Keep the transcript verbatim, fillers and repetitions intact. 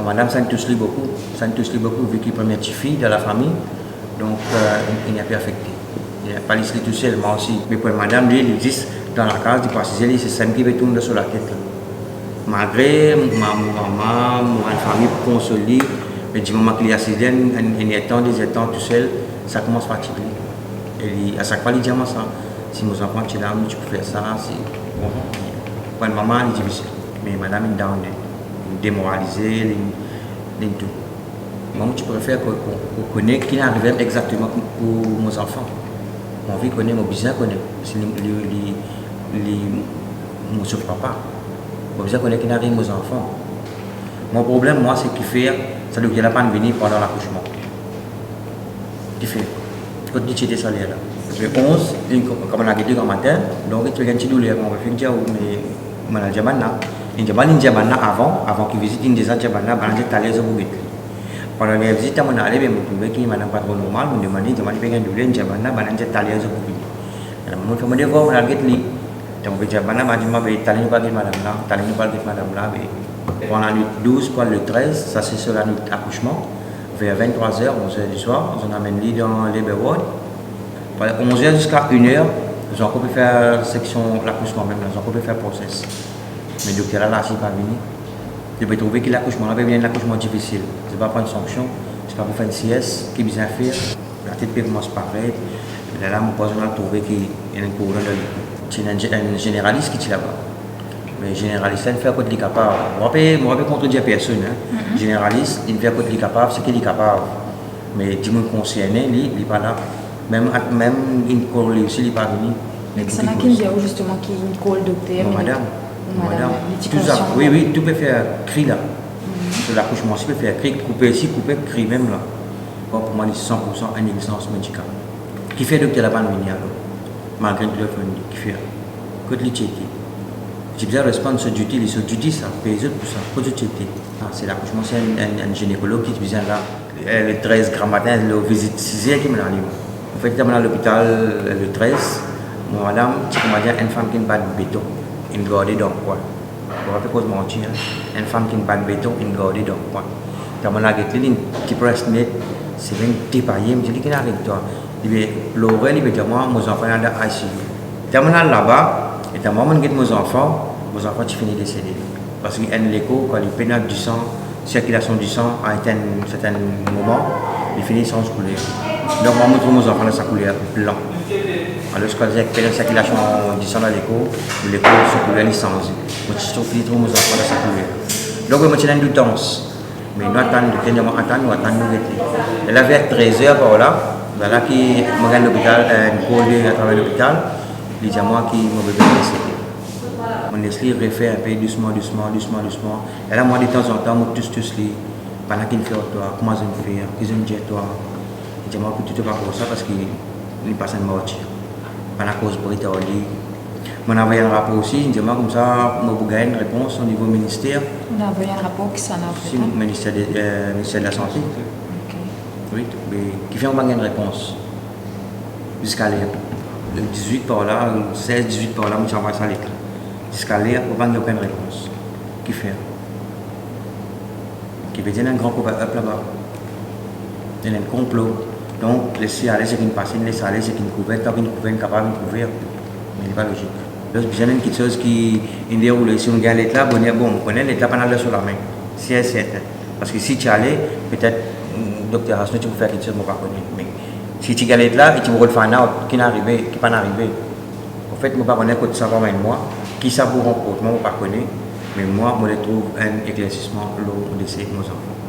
Madam, sa inn tous li boukou, sa inn tous li boukou, vi ki premie tifi dan lafami, donk, euh, li, li enpe afekte. Li pa les li tousel, mwa osi. Me pou madam, li, li zis dan lakaz, li pou asize li, se sa ki pe tourn dan so latet la. Malgre mo, mo mama, mo bann fami pou konsol li, me dimoman ki li asize enn, enn, enn erdtan, de zerdtan tousel, sa koumans fatig li. E li, a sak fwa, li dir mwa sa, "Si mo zanfan ti la, mo ti pou fer sa, si," bon, pou enn mama, li difisil. Me madam, li down, li demoralize, li, li tou. Mwa, mo ti prefer ko-, ko-, ko-, kone ki inn arive exakteman pou mo zanfan. Mo anvi kone, mo bizin kone. Si li, li, li, li, mo sof papa. Mo bizin kone ki inn arive mo zanfan. Mo problem, mwa, se kifer sa dokter la pa'nn vini pandan lakousman. Kifer? Kot li ti ete sa ler la? Le onz, li kom-, kouma inn gete gramatin, donk li ti pe gagn ti douler, mo pe finn dir ou, me mo al dir bann la. Li dir bann, li dir bann la avan, avan ki vizit, li deza dir bann la, bann la dir taler zot pou get li. Pandan li vizit la, mo ale, be mo trouve ki madam pa tro normal, mo demann li, demann li pe gagn douler, li dir bann la, bann la dir taler zot pou vini. Mo fer mo devwar, mo al get li. Donk, mo pe dir bann la, bann la dir mwa, be, taler nou pa get madam la, taler nou pa get madam la, be, pandan lanwit douz pou al le trez, sa se so lanwit akousman, ver venntrwa zer, onz zer diswar, zot amenn li dan labour ward. Pandan onz zer ziska enn er, zot ankor pe fer seksion lakousman mem la, zot ankor pe fer proses. Me dokter la, la, li pa vini. Li pe trouve ki lakousman la pe vinn enn lakousman difisil. Zot pa pran sanksion, zot pa pou fer enn C S, ki bizin fer. Latet pe koumans paret. Lerla mo krwar zot al trouve ki ena enn kordon dan li. Ti ena enn, enn zeneralis ki ti laba. Me zeneralis la, li fer kot li kapav. Mo pa pe, mo pa pe kontredir personn, hein. Zeneralis, li fer kot li kapav, seki li kapav. Me dimoun konserne, li, li pa la. Mem, mem inn kol li osi, li pa vini. Me pou ki koz? Kisannla ki dir ou zisteman ki inn kol dokter? Mo madam. Mo madam. Li ti konsian? Wi, wi, tou pe fer kri la. So lakousman osi pe fer kri, koupe isi, koupe, kri mem la. Bon, pou mwa, li san pou san neglisans medikal. Kifer dokter la pa'nn vini alor? Malgre nou telefonn li, kifer? Kot li ti ete? Li ti bizin responn so duty, li so duty sa, pey zot pou sa. Kot zot ti ete? Ah, se lakousman, se enn, enn, enn ginekolog ki ti bizin la. Eh, le trez gramatin, lor vizit siz er ki mo ale. Anfet, ler mo al lopital le trez, mo madam ti kouma dir enn fam ki'nn bat beton, inn garde dan kwin. Mo pa pe koz manti, hein. Enn fam ki'nn bat beton, inn garde dan kwin. Ler mo al get li, li ti pres net, se vinn depaye, mo dir li, "Ki'nn ariv twa?" Li pe plore, li pe dir mwa, "Mo zanfan ena dan I C U." Ler mo al laba, letan mwa mo'nn get mo zanfan, mo zanfan ti fini desede. Parski enn leko, kan li pena disan, sirkilasion disan aret enn sertenn moman, li fini sanz kouler. Donk, mwa mo trouv mo zanfan dan sa kouler blan. Alor, kan li pena sirkilasion disan dan leko, leko so kouler li sanze. Mo ti fini trouv mo zanfan dan sa kouler. Donk, mo ti ena enn doutans. Me nou atann, dokter dir mwa atann, nou atann, nou gete. E la, ver trez er par la, la, la ki mo gagn lopital, eh, enn kol de atraver lopital, li dir mwa ki mo bebe desede. Mo les li refer enpe dousman, dousman, dousman, dousman. E la, mwa, detanzantan, mo tous, tous li. Bann la ki'nn fer twa, kouma zot inn fer, ki zot inn dir twa? Li dir mwa, "Tou, tou, tou pa koz sa, parski li pas enn martir." Bann la koz brit ar li. Mo'nn avoy enn rapor osi, li dir mwa koumsa, mo pou gagn enn repons o nivo minister. Ou inn avoy enn rapor, kisannla osi? Minister de, eh, minister de la Sante. Ok. Wi, me kifer mo pa gagn repons? Ziska ler, le dizwit par la, sez, dizwit par la, mo ti avoy sa let la. Ziska ler, mo pa gagn okenn repons. Kifer? Ki vedir ena enn gran cover-up laba. Ena enn konplo. Donk, les li ale, seki inn pase, les ale, seki inn kouver, tan ki inn kouver, inn kapav inn kouver. Me li pa lozik. Donk, bizin enn kiksoz ki inn deroule. Si nou gagn let la, boner, bon, mo kone let la pa'nn al dan so lame. Sir, serten. Parski si ti ale, petet, mm, dokter Hasno ti pou fer kiksoz, mo pa kone. Me si ti gagn let la, li ti pou rod find out ki'nn arive, ki pa'nn arive. Anfet, mo pa kone kot sa pou amenn mwa, ki sa pou ranport mwa, mo pa kone. Me mwa, mo le trouv enn eklersisman lor dese mo zanfan.